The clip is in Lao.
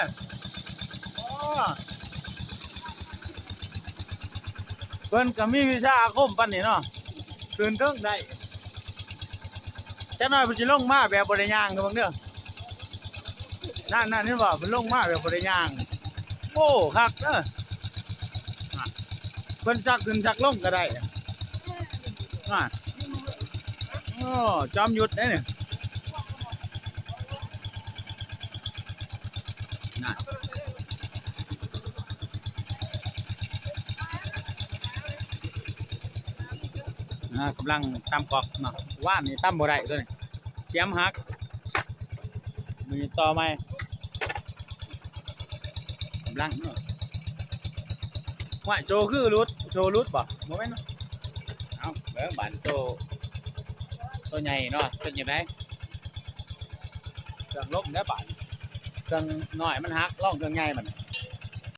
ອໍ ເພິ່ນກໍມີວິຊາອາຄົມປານນີ້ເນາະ ຂຶ້ນເທິງໄດ້. ຈັກໜ້ອຍເພິ່ນຊິລົງມາແບບບໍ່ໄດ້ຍ່າງ ເບິ່ງເດີ. ນັ້ນໆ ເຫັນບໍ່? ເພິ່ນລົງມາແບບບໍ່ໄດ້ຍ່າງ. ໂອ້ ຄັກເດີ. ເພິ່ນຊັກຂຶ້ນຊັກລົງກໍໄດ້. ໂອ້ ຈອມຍຸດເດ້ນີ້. ນະ ອ່າ ກຳລັງຕຳກອກເນາະ. ວານນີ້ຕຳບໍ່ໄດ້ຕົວນີ້ ສຽມຫັກ. ມື້ນີ້ຕໍ່ໃໝ່ ກຳລັງເນາະ. ຫ້ວຍ ໂຈຄືຫຼຸດ ໂຈຫຼຸດບໍ່? ບໍ່ແມ່ນເນາະ. ເອົາ ເບິ່ງບາດໂຕ ໂຕໃຫຍ່ເນາະ ເປັນຈັ່ງໃດ? ເຄື່ອງລົມແລ້ວບາດ ເຄື່ອງນ້ອຍມັນຫັກ ລອງເຄື່ອງໃຫຍ່ບັດນີ້.